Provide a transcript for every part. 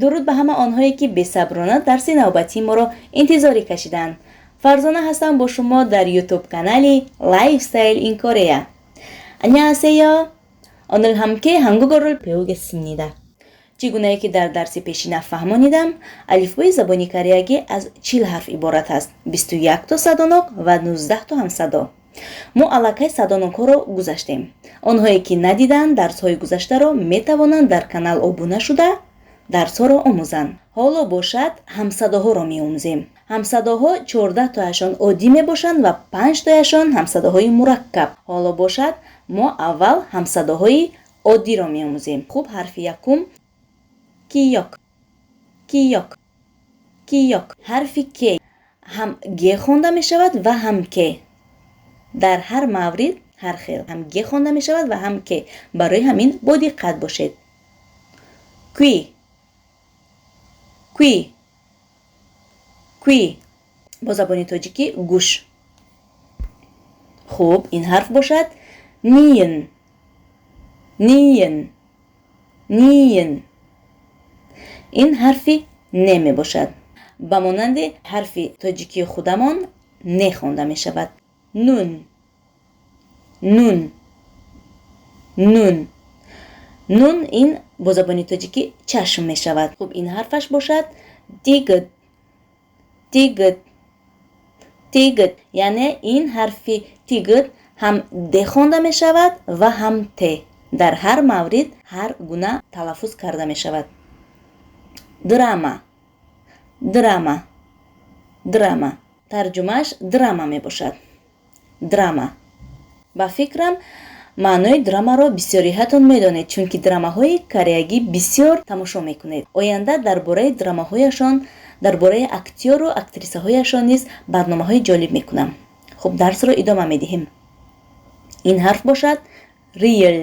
Дуруд ба ҳама онҳое, ки бесаброна дарси навбатии моро интизорӣ кашиданд. Фарзона ҳастам бо шумо дар ютуб канали Lifestyle in Korea. 안녕하세요. 오늘 함께 한국어를 배우겠습니다. Чӣ гунае ки дар дарси пешина фаҳмонидам, алифбои забони кореягӣ аз 40 ҳарф иборат аст: 21 то садонок ва 19 то ҳамсадо. Мо аллакай садонокҳоро гузаштем. Онҳое ки надиданд дарсҳои гузаштаро, метавонанд дар канал обуна шуда, дарсҳоро омӯзанд. Ҳоло бошад, ҳамсадоҳоро меомӯзем. Ҳамсадоҳо 14 тояшон оддӣ мебошанд ва панҷ тояшон ҳамсадоҳои мураккаб. Ҳоло бошад, мо аввал ҳамсадоҳои оддиро меомӯзем. Хуб, ҳарфи якум: киёк, киёк, киёк. Ҳарфи к ҳам г хонда мешавад ва ҳам к. Дар ҳар маврид ҳар хел ҳам г хонда мешавад ва ҳам к, барои ҳамин бодиққат бошед. 귀, 귀, 귀, бо забони тоҷикӣ гӯш. Хуб, ин ҳарф бошад ниын, ниын, ниын. Ин ҳарфи не мебошад. Ба монанди ҳарфи тоҷикии худамон не хонда мешавад. 눈, 눈, 눈. 눈 ин бо забони тоҷикӣ чашм мешавад. Хуб, ин ҳарфаш бошад 디귿, 디귿, 디귿. Яъне ин ҳарфи тигит ҳам д хонда мешавад ва ҳам т. Дар ҳар маврид ҳар гуна талаффуз карда мешавад. 드라마, 드라마, 드라마. Тарҷумааш драма мебошад. Драма, ба фикрам, маънои драмаро бисёриҳатон медонед, чунки драмаҳои кореягӣ бисёр тамошо мекунед. Оянда дар бораи драмаҳояшон, дар бораи актёру актрисаҳояшон низ барномаҳои ҷолиб мекунам. Хуб, дарсро идома медиҳем. Ин ҳарф бошад 리을,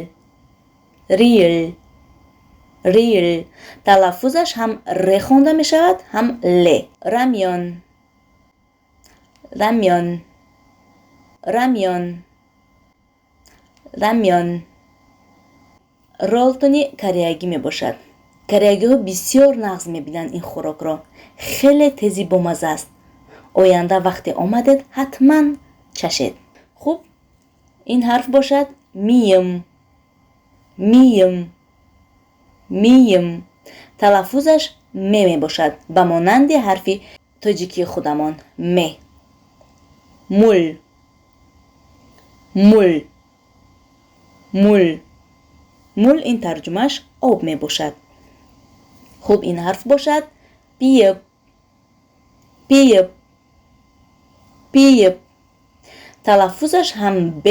리을, 리을. Талаффузаш ҳам ре хонда мешавад, ҳам ле. 라면, 라면, 라면, 라면. Ролтони кореягӣ мебошад. Кореягиҳо бисёр нағз мебинанд ин хӯрокро. Хеле тези бомазза аст. Оянда вақте омадед, ҳатман чашед. Хуб, ин ҳарф бошад миым, миым, миым. Талаффузаш ме мебошад, ба монанди ҳарфи тоҷикии худамон ме. 물, 물, 물. 물 ин тарҷумааш об мебошад. Хуб, ин ҳарф бошад 비읍, 비읍, 비읍. Талаффузаш ҳам б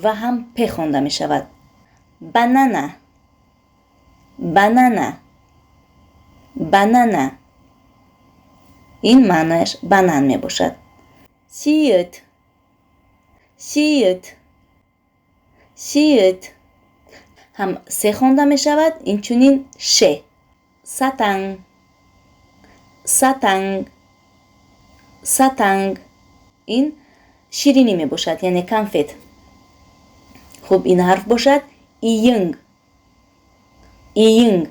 ва ҳам п хонда мешавад. 바나나, 바나나, 바나나. Ин маънояш банан мебошад. 시읒, 시읒, 시읒. Ҳам се хонда мешавад, инчунин ше. 사탕, 사탕, 사탕. Ин ширинӣ мебошад, яъне конфет. Хуб, ин ҳарф бошад иынг, иынг,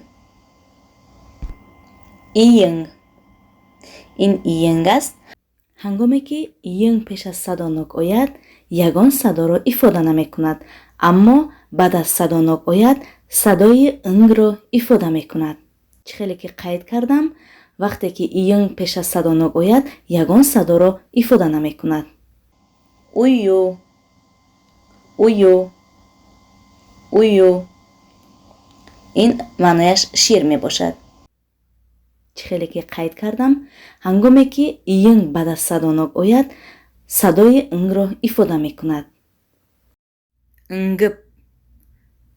иынг. Ин иынг аст. Ҳангоме ки иынг пеш аз садонок ояд, ягон садоро ифода намекунад, аммо баъд аз садонок ояд, садои ынгро ифода мекунад. Чӣ хеле ки қайд кардам, вақте ки иынг пеш аз садонок ояд, ягон садоро ифода намекунад. 우유, 우유, 우유. Ин маънояш шир мебошад. Чӣ хеле ки қайд кардам, ҳангоме ки иынг баъд аз садонок ояд, садои ынгро ифода мекунад. 응급,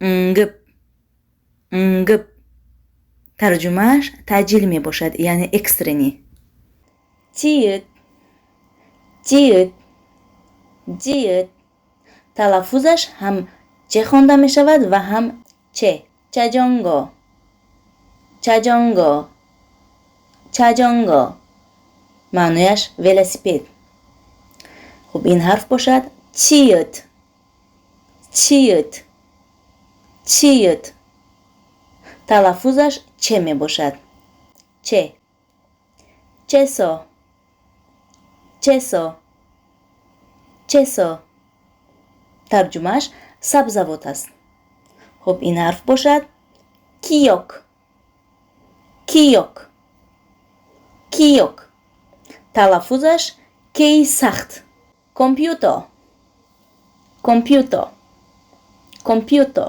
응급, 응급. Тарҷумааш таъҷил мебошад, яъне экстренный. 지읒, 지읒, 지읒. Талаффузаш ҳам че хонда мешавад ва ҳам че. 자전거, 자전거, 자전거. Маънояш велосипед. Хуб, ин ҳарф бошад 치읒, 치읒, 치읒. Талаффузаш че мебошад. Че. 채소, 채소, 채소. Тарҷумааш сабзавот аст. Хуб, ин ҳарф бошад 기역, 기역, 기역. Талаффузаш кеи сахт. 컴퓨터, 컴퓨터, 컴퓨터.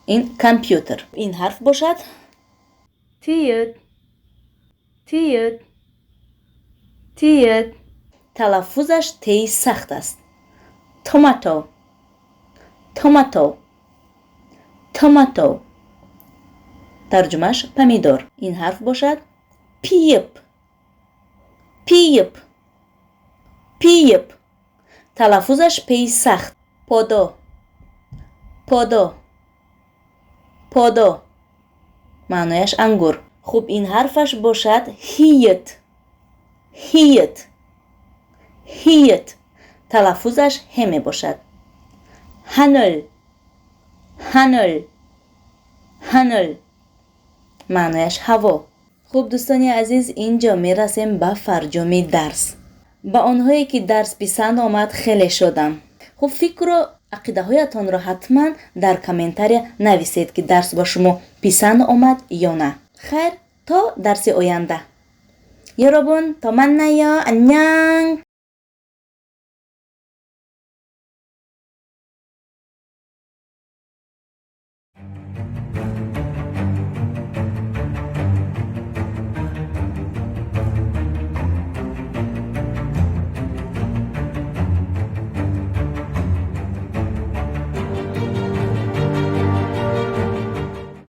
Ин компютер. Ин ҳарф бошад 티읕, 티읕, 티읕. Талаффузаш теи сахт аст. 토마토, 토마토, 토마토. Тарҷумаш помидор. Ин ҳарф бошад 피읖, 피읖, 피읖. Талаффузаш пеи сахт. 포도, 포도, 포도. Маънояш ангур. Хуб, ин ҳарфаш бошад ҳиёт, ҳиёт, ҳиёт. Талаффузаш ҳе мебошад. 하늘, 하늘, 하늘. Маънояш ҳаво. Хуб, дӯстони азиз, ин ҷо мерасем ба фарҷоми дарс. Ба онҳое, ки дарс писанд омад, хеле шодам. Хуб, фикру ақидаҳоятонро ҳатман дар комментария нависед, ки дарс ба шумо писанд омад ё на. Хайр, то дарси оянда. 여러분, 또 만나요. 안녕.